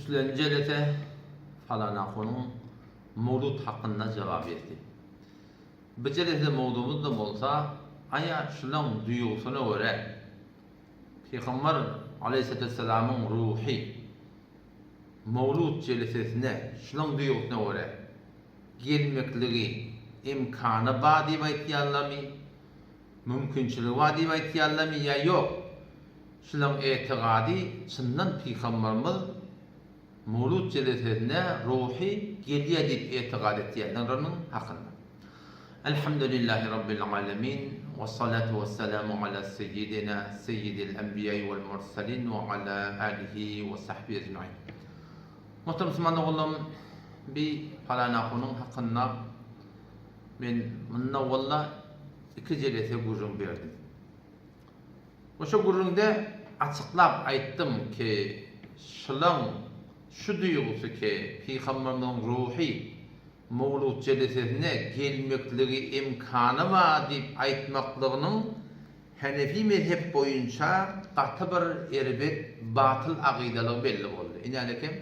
Üçlenji jelese Falanahunyň mowlud hakynda jogabyýeti. Bu jelese mowzugymyz-da bolsa, aýa şulaň duýgusyna görä, Pygamber aleýhissalatu wessalamyň ruhy mowlud jelesesine şulaň duýgusyna görä gelmekligi imkany bar diýip aýtýarlarmy, mümkinçiligi bar diýip aýtýarlarmy ýa ýok? Şulaň etigady çyndan Pygamberimiz Mowlud jelesesine ruhy gelýär diýip etigad etýänleriniň hakynda. Elhamdülillahi Rabbil alemin, wessalatu wessalamu ala seýýidina seýýidil enbiýai wel murselin we ala alihi we sahbihi ejmain. Muhterem musulman doganlarym, bi Palan ahunyň hakynda men mundan owal-da iki jelese gürrüň berdim. We şo gürrüňde açyklap aýtdym ki, şylaň şu duýgusy ki, Pygamberimiziň ruhy mowlud jelesesine gelmekligi imkany bar diýip aýtmaklygynyň Henefi mezhep boýunça gaty bir erbet batyl agydalygy belli boldy. Inälekem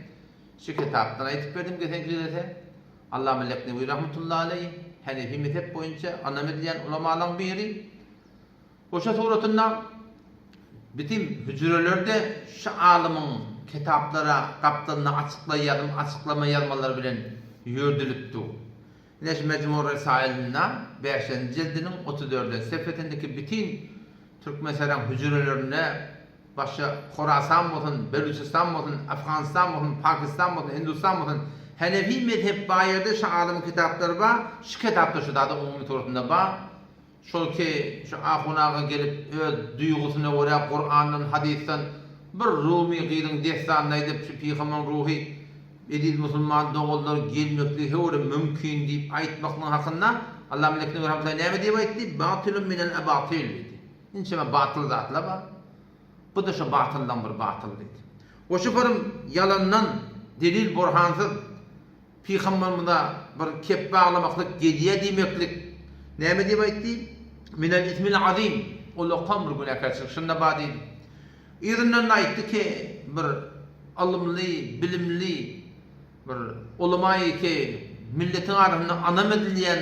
şu kitapdan aýtyp berdim gesenki jelese. Allama Leknewi rahmetullahi aleýh Henefi mezhep boýunça ynam edilýän ulamalaň biri. Goşa suratynda bitin hüjrelerde şu alymyň kitaplara gapdalynda açyklaý ýazym açyklama ýazmalary bilen ýördülip dur. Ine şu Mejmur Resailinde bäşinji jildiniň 34-nji sefesindeki bitin Türkmensähraň hüjrelerinde başga Horasan bolsun, Belüçistan bolsun, Afganistan bolsun, Pakistan bolsun, Hindustan bolsun Henefi mezhep bar ýerde şu alymyň kitaplary bar, şu kitapda şu zada umumy suratynda bar. Şol ki, şu ahun aga gelip öz duýgusyna görä Kurandan, hadysdan bir Rumy gyzyň dessanyny aýdyp, şu pygambaryň ruhy eziz musulman doganlar gelmekligi höwre mümkin diýip aýtmaklygyň hakynda Allah Melekine Rahmetullah näme diýip aýtdy? Batylun minel ebatyl diýdi. Inçeme batyl zatlar bar. Bu-da şo batyllaň bir batyly diýdi. We şu bir ýalandan delil burhansyz Pygamberimize bir kep baglamaklyk gelýär diýmeklik näme diýip aýtdy? Minel ismil azim, ulakam bir günäkärçilik şunda bar diýdi. Yzyndan-da aýtdy ki, bir ylymly, bilimli bir ulamaýy ki, milletiň arasynda ynam edilýän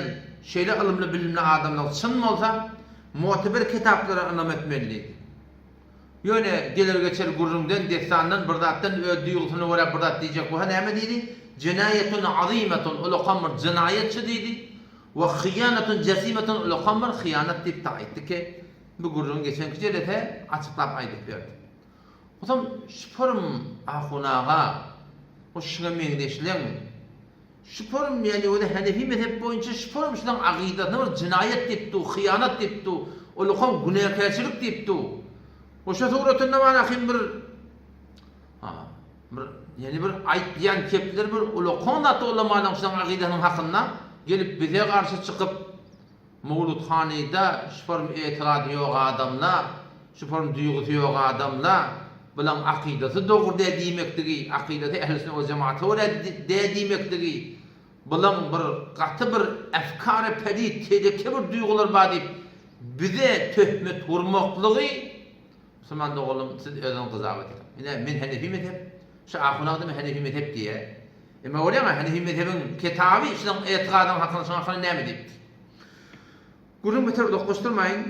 şeýle ylymly, bilimli adamlar çyn bolsa, muteber kitaplara ynam etmeli diýdi. Ýöne geler-geçer gürrüňden, dessandan, bir zatdan öz duýgusyna görä bir zat diýjek bolsa näme diýdi? Jenaýetun azymetun, ulakan bir jenaýatçy diýdi. We hyýanetun jesimetun, ulakan bir hyýanat diýip-de aýtdy ki, bu gürrüňi geçenki jelese açyklap aýdyp berdi. Onsoň şüpürm ahun aga, bu şuňa meňzeşleň Şüpürm ýagny özi Henefi mezhep boýunça şüpürm şulaň agydasyna bir jenaýat diýip dur, hyýanat diýip dur, ulukan günäkärçilik diýip dur. We şo suratynda bar ahim bir ha bir ýagny bir aýtýan kepler bir ulukan zat ulamalaň şulaň agydasynyň hakynda gelip bize garşy çykyp Mowludhanyda şuform etirady ýok adamla, şuform duýgusy ýok adamla, bulaň akydasy dogry dä diýmekligi, akydasy ähli-sünnet we jemata görä dä diýmekligi, bulaň bir gaty bir efkary pelit, teleke bir duýgular bar diýip bize töhmet urmaklygy, musulman doganlarym siz özüňiz gyzap ediň. Ine men henefi mezhep, şu ahun agzam henefi mezhep diýýär. Emma görýäňä, Henefi mezhebiň kitaby şunuň etigadyň hakynda, şunuň hakynda näme diýipdir? Gürrüň beter uzaklaşdyrmaýyn.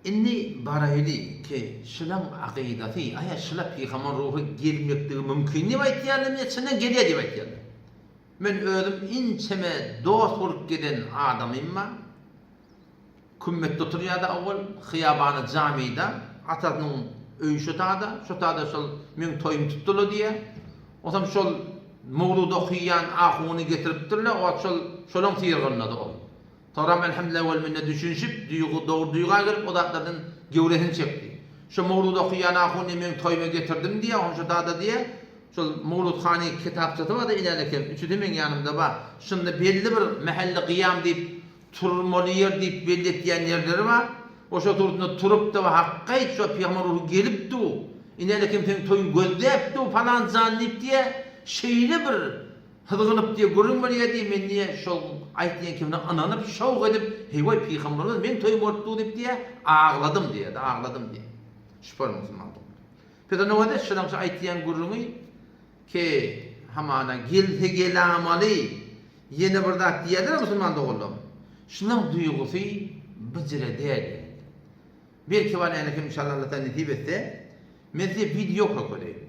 Indi baraýly ki, şulaň akydasy, aýa şula pygamber ruhy gelmekligi mümkin diýip aýtýarlarmy ýa çyndan gelýär diýip aýtýarlar? Men özüm inçeme dost bolup gelen adamym bar. Kümmetde oturýardy owal, Hyýabany Jamyda, atasynyň öýi şo tada, şo tada şol meň toýumy tutdular diýýär. Onsoň şol mowlud okaýan ahuny getiripdirler, o wagt şol şolaň syrgyndady ol. Soňram elhamdülillah wel minne düşünişip, duýgy, dogry duýga gelip o zatlardan gewresini çekdi. Şo mowlud okaýan ahuny meň toýuma getirdim diýýär, onsoň şo tada diýýär, şol mowludhany kitapçasy bardy inälekem, üçüsi meň ýanymda bar. Şunda belli bir mähelle gyýam diýip, Turmaly ýer diýip belli etýän ýerleri bar. Oşa turtunda turup-da hakgaýt şo pygamber ruhy gelip dur. Ine-de kim seň toýuň gözläp dur palan jan diýip diýä, şeýle bir hyzgynyp diýe gürrüň berýär diýe men diýe şol aýtýan kimine ynanyp şowk edip heý-waý pygamberimiz meň toýum bolup dur diýip diýe agladym diýe-de agladym diýe. Şübheli musulman dogry. Pes onda görde şolaň şu aýtýan gürrüňi. Ki, hamana, gelse gelamaly, ýene bir zat diýýärler-ä musulman doganlarym. Şulaň duýgusy bijire däl ýaly. Belki bar ýa-da kim inşallah Allah taala nesip etse, men size wideo görkezeýin.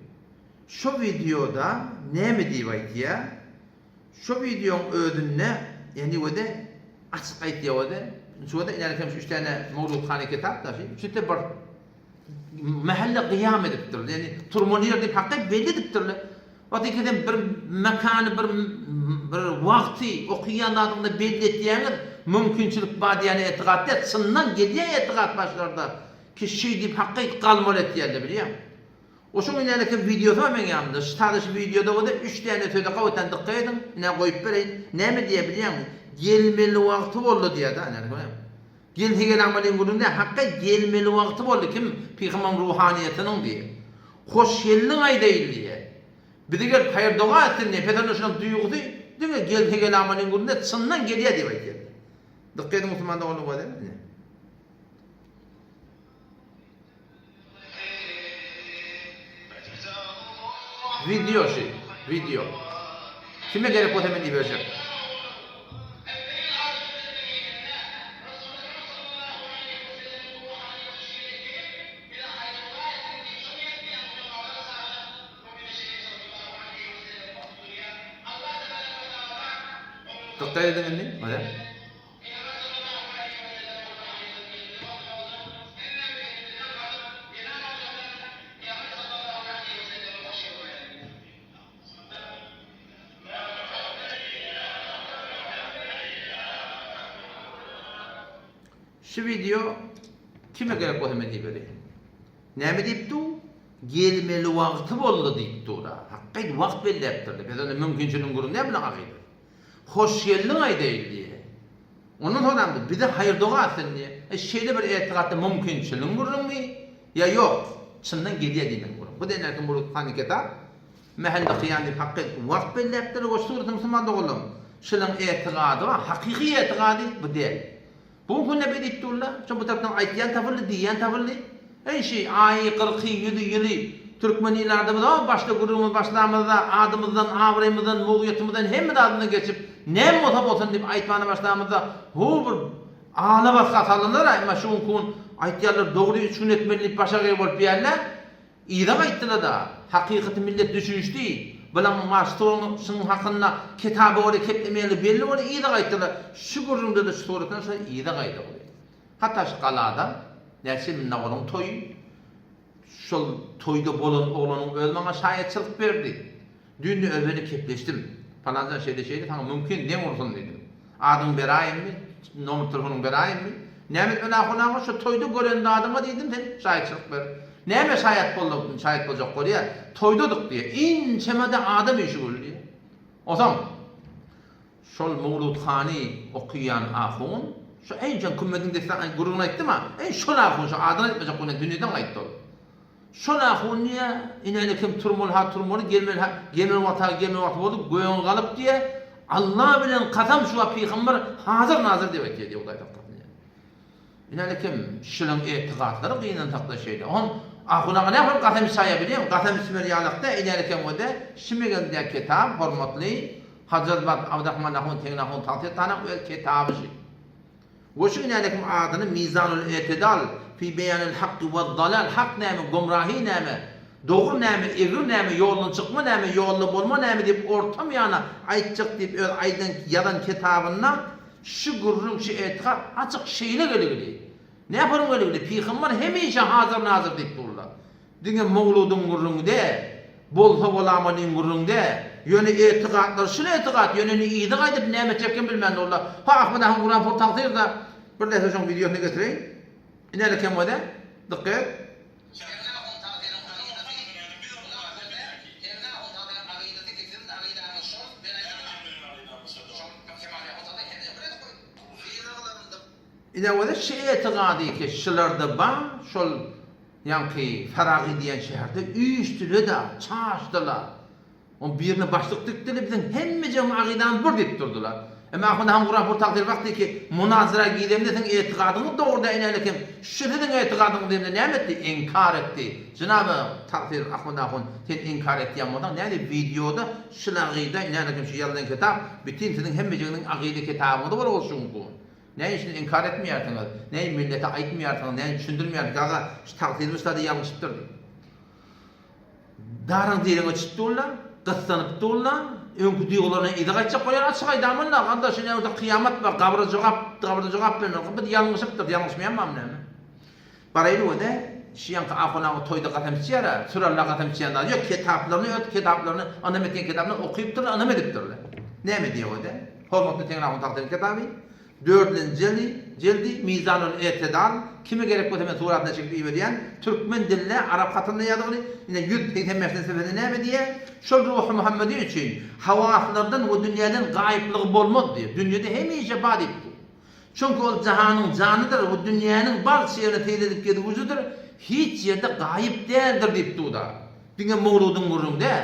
Şo wideoda näme diýip aýtýar? Şo wideoň özünde ýani wede açyk aýtýar wede. Şu wede ýani kim şu üç tane Mowlud hany kitap da şu üçüsi bir mähelle gyýam edipdir. Ýani turmaly ýer diýip hakyt belli edipdirler. Wagt ikisem bir mekany bir bir wagty okaýan zadyňda belli etýäňiz, mümkinçilik bar diýýän etigat däl, çyndan gelýän etigat başlarda ki şeý diýip hakyt galmaly etýärler bilýäň. Oşuň inäleki wideosy bar meň ýanymda. Şu sada şu wideoda bolsa üç däne söze gawetan dykgat ediň, ine goýup bereýin. Näme diýýär bilýäňmi? Gelmeli wagty boldy diýýär-de inäleki görýäňmi? Gelse gel amalyň gününde hakga gelmeli wagty boldy kim pygambaryň ruhanyýetiniň diýýär. Hoş geldiň aýdaýyl diýýär. Bize gelip haýyr doga etsin diýýär. Pes onda şunuň duýgusy diňe gelse gel amalyň gününde çyndan gelýär diýip aýtýar. Dykgat ediň musulman doganlar bolýar ine. Wideo şu, wideo. Kime gerek bolsa men iberjek. Dykgat ediň indi, mana. Şu video kime gerek bolsa men ibereýin. Näme diýip dur? Gelmeli wagty boldy diýip dur-a. Hakyt wagt belläpdir-de. Biz onda mümkinçiligiň gürrüňi näme bilen agydyr? Hoş geldiň aýdaýyn diýýär. Ondan soňam bize haýyr-doga etsin diýýär. E, şeýle bir etigatda mümkinçiligiň gürrüňmi ýa ýok? Çyndan gelýär diýmek gürrüň. Bu denerki Murut hany kitap Mähelle kyýam diýip hakky wagt belläpdir we suraty musulman doganlarym. Şunuň etigady bar, hakyky etigady bu däl. Bu gün näme diýip durlar? Şo bu tarapdan aýtýan tapyldy, diýýän tapyldy. Eý şi aýy, gyrky, ýüzi, ýyly türkmen iladymyz o başda gürrüňimizi başlamyzda adymyzdan, abraýymyzdan, mugyýetymyzdan hemme zadymyzdan geçip näme bolsa bolsun diýip aýtmana başlamyzda ho bir ala basga salynar-a emma şu günki gün aýtýarlar dogry üç gün etmeli diýip başagaý bolup ýärler. Yza gaýtdylar-da, hakykaty millet düşünişdi, bilaň maştuň hakynda kitaba görä keplemeýänligi belli boldy, yza gaýtdylar. Şu gürrüňde-de şu suratdan şo yza gaýdyldy. Hatda şu galada näçe ýyl mundan onuň toýy, şol toýda bolan oglanyň özi maňa şaýatçylyk berdi. Düýn-de özi bilen kepleşdim. Palanjan şeýle-şeýle saňa mümkin deň ursun diýdim. Adyňy beräýinmi, nomer telefonyňy beräýinmi? Näme etmeli ahun aga, şu toýda gören zadyňa diýdim sen şaýatçylyk ber. Näme şaýat boldy, şaýat boljak bolýar? Toýdadyk diýýär. Inçemede adam üýşügül diýýär. Onsoň şol Mowlud hany okaýan ahun, şu ençe kümmediň dessan gürrüňini aýtdym-a, eý şol ahun, şu adyny aýtmajak bolýan dünýeden gaýtdy ol. Şol ahun diýýä, inäni kim turmaly-ha turmaly, gelmeli-ha gelmeli wagty-ha gelmeli wagty boldy, göýüň galyp diýýä, Alla bilen kasam şu wagt pygamber hazyr-nazyr diýip aýtýar diýýä, Hudaý saklasyn diýýä. Inäni kim şulaň etigatlary gynansakda şeýle. Oňam ahun aga nähili kasam içaýa bilýäňmi? Kasam içmeli ýalakda inäni kim wede şimegen diýýä kitap hormatly Hajjazbat Abdyrahman ahun Tegin ahun tagsyr tanaň öz kitaby şi. We şu inänikim adyny Mizanul Etidal fi beýanil hakki wed-dalal, hak näme, gumrahy näme, dogry näme, egri näme, ýoldan çykma näme, ýolda bolma näme diýip orta miýana aýtjak diýip öz aýdan, ýazan kitabynda şu gürrüň, şu etikat açyk şeýle geligili. Näparyň geligili? Pygamber hemişe hazyr-nazyr diýip durlar. Diňe mowludyň gürrüňi däl, bolsa bolamanyň gürrüňi däl. Ýöne etigatlar şul etigat, ýöne indi yza gaýdyp näme etjekgini bilmän durlar. Ha Ahmet ahun Kuran pul tagsyr-da, bir däse şoň wideosyny getireýin. Inäli kem wede, dykgat et. Ine wede şu etigady ki şularda bar, şol Ýaňky Faragy diýen şäherde üýşdüle-de, çaşdylar. Oň birine başlyk dikdiler, biziň hemmejigimiz agydamyz bir diýip durdular. Emma ahun ahun Guran pur tagsyr bak diýdi ki, munazara giremde siziň etigadyňyz dogry däl inälekim, şu siziň etigadyňyz diýemde näme etdi? Inkar etdi. Jenaby tagsyr ahun ahun sen inkar etýän bolsaň nädip wideoda şul agyda inälekim şu ýazylan kitap bütin siziň hemmejigiňiziň agyda kitabyňyz bolup ol şu günki gün. Näme üçin inkar etmeýärsiňiz? Näme millete aýtmaýarsyňyz? Näme düşündirmeýärsiňiz? Gaga şu tagsyrymy şu zada ýalňyşypdyr diýip. Daryň diriňe çyt durla, gyssanyp durla, öňki duýgularyna yza gaýtjak bolýar, açyk aýdamyn-da, gardaş, ine orda kyýamat bar, gabra jogap, gabrda jogap bermeli, biz ýalňyşypdyrys, ýalňyşmaýanmam näme? Baraýyn öde, şu ýaňky ahun aga toýda gasam içýär-ä, süralla gasam içýän zady ýok, kitaplaryny öz kitaplaryny, ynam etýän kitaplaryny okypdyrlar, ynam edipdirler. Näme diýýär öde? Hormatly Teňňe ahun tagtynyň kitaby. Dördünji jeldi, jeldi, Mizanul Etidal, kime gerek bolsa men suratyny çekip iberýän, türkmen dilinde, arap hatynda ýazgyly, ine 185-nji sefede näme diýýär? Şol ruhy Muhammedi üçin hawaslardan we dünýäden gaýyplygy bolmaz diýýär. Dünýede hemişe bar diýip dur. Çünki ol jahanyň janydyr we dünýäniň barça ýerine seýil edip gezgüjidir, hiç ýerde gaýyp däldir diýip dur-da. Diňe mowludyň gürrüňi däl.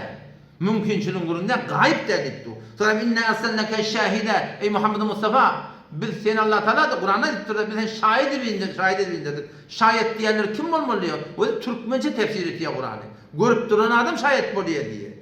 Mümkinçiligiň gürrüňi däl, gaýyp däl diýip dur. Soňra inna erselnake şahida, eý Muhammedi Mustafa, biz seni Allah Tagala-da Kuranda aýdypdyr-da, biz seni şaýat edip inderdik, şaýat edip inderdik. Şaýat diýenler kim bolmaly diýýär. Özi türkmençe tefsir etýär Kurany. Görüp duran adam şaýat bolýar diýýär.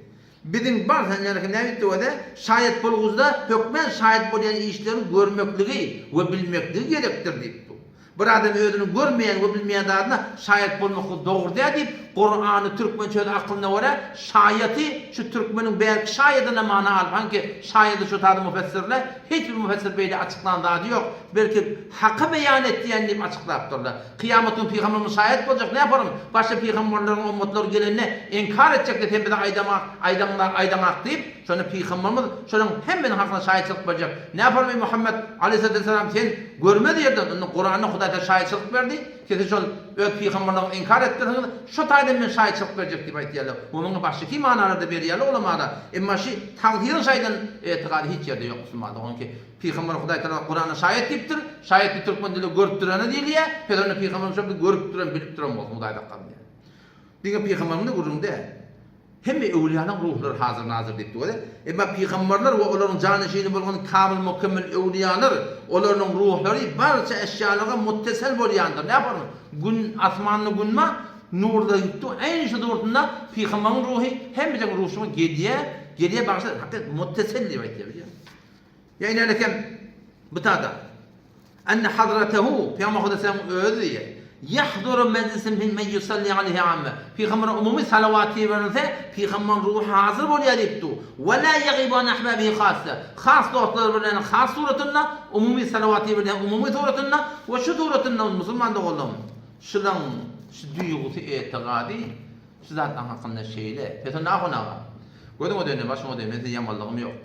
Biziň bar sen ýaly näme diýipdir özi? Şaýat bolguzda hökmän şaýat bolýan işleri görmekligi we bilmekligi gerekdir diýip dur. Bir adam özüniň görmeýän we bilmeýän zadyna şaýat bolmaklyk dogry däl diýip, Kurany türkmençe öz aklyna görä şaýaty şu türkmeniň bärki şaýadyna mana alyp hanki şaýady şu zady mufessirler hiç bir mufessir beýle açyklan zady ýok belki haky beýan etýän diýip açyklapdyrlar. Kyýamat güni pygamberimiz şaýat boljak näparym başga pygamberleriň ummatlary gelende inkar etjekler sen bize aýdamak aýdaňda aýdaňak diýip şonda pygamberimiz şolaryň hemmesiniň hakyna şaýatçylyk berjek näparym eý Muhammet aleýhissalatu wessalam sen Görmez ýerden onda Kuranda Hudaý size şaýatçylyk berdi, ki siz şol öz pygamberleriňizi inkar etdirsiňiz, şo taýdan men şaýatçylyk berjek diýip aýtýarlar. We muňa başga manalar-da berýärler ulamalar. Emma şi tagsyryň şaýdan etigady hiç ýerde ýok musulmanda. Onuňki pygamber Hudaý tagala Kuranda şaýat diýipdir, şaýat diýip türkmen dilinde görüp durana diýilýär, pes onda pygamberimiz şo bizi görüp duran, bilip duran bolsun Hudaý saklasyn diýýär. Diňe pygamberimiziň gürrüňi däl. Hemme öwlüýalaryň ruhlary hazyr-nazyr diýipdi weli. Emma pygamberler we olaryň janyşini bolgan kamyl-mukemmel öwlüýalar, olarynyň ruhlary barça eşýalara muttesel bolýandyr. Näme Gün, asmanda gün bar, nurda ýitdi, äýni şu suratynda pygamberiň ruhy hemmejeň ruhuna gelýär, gelýär bagyşla, hakykat muttesel diýip aýtýar, bilýärmi? Ýa ine kem bu tada. Enne hazratehu, Pygamber Hudaýyň özi diýýär. Ýahduru mejlisin min men yusalli aleyhi amme. Pygambere umumy salawat iberilse, pygamberiň ruhy hazyr bolýar diýip dur. We la ýagibu an ahbabihi hassa. Has dostlary bilen has suratynda, umumy salawat iberilýän umumy suratynda we şu suratynda musulman doganlarym, şulaň şu duýgusy, etigady şu zatlaryň hakynda şeýle. Pes onda ahun aga. Gözüňe döneýin, başyňa döneýin, men size ýamanlygym ýok.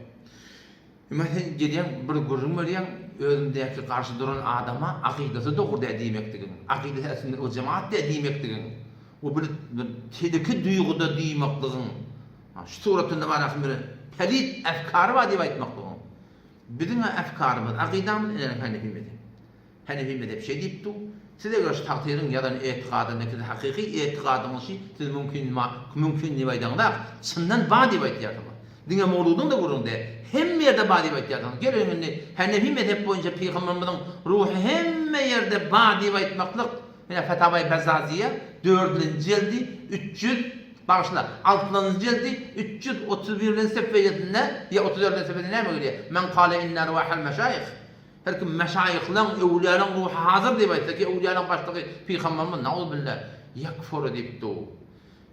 Emma sen gelýäň bir gürrüň berýäň özündäki garşy duran adama akydasy dogry däl diýmekdigiň, akydasy ähl-sünnet we jemaat däl diýmekdigiň we bir bir teleki duýguda diýmaklygyň, şu suratynda bar ahym bir pelit efkary bar diýip aýtmaklygyň. Biziň-ä efkarymyz, akydamyz ine Hanefi mezhep. Hanefi mezhep şeý diýip dur, Siz eger şu tagsyryň ýazan etigadyny siz hakyky etigadyňyz şi siz mümkin mümkin diýip aýdaňyzak, çyndan bar diýip aýtýarsyňyz. Diňe mowludyň-da gürrüňi däl, hemme ýerde bar diýip aýtýarsyňyz. Geliň indi Hanefi mezhep boýunça pygamberimiziň ruhy hemme ýerde bar diýip aýtmaklyk, ine Fetawaý Bezaziýa, dördünji jeldi, 300, bagyşla, altynjy jeldi, 331-nji sefeýesinde ýa 34-nji sefesinde näme gelýär? Men kale inne arwahal meşaýyh. Her kim meşaýyhlaň, öwlüýalaň ruhy hazyr diýip aýtsa ki, öwlüýalaň başlygy pygamberimiz, nauzubilla, ýekfuru diýip dur.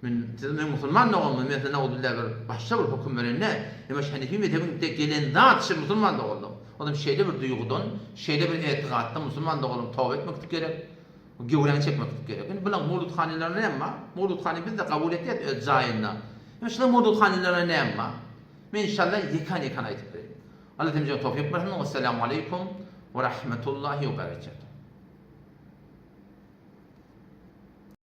Men, siz meň musulman doganymyz, men size nauzubilla bir başga bir höküm beren däl. Emma şu Hanefi mezhebiň gelen zat şu musulman doganlar. Olam şeýle bir duýgudan, şeýle bir etigatdan musulman doganlar toba etmeklik gerek. Göwräňi çekmeklik gerek. Indi bulaň mowludhanylaryna näme bar? Mowludhany biz-de kabul etýäs öz jaýynda. Emma şulaň mowludhanylaryna näme bar? Men inşallah ýekan-ýekan aýdyp bereýin. Allah hemmämize towfyk bersin. Wessalamu aleýkum we rahmetullahi we berekatuh.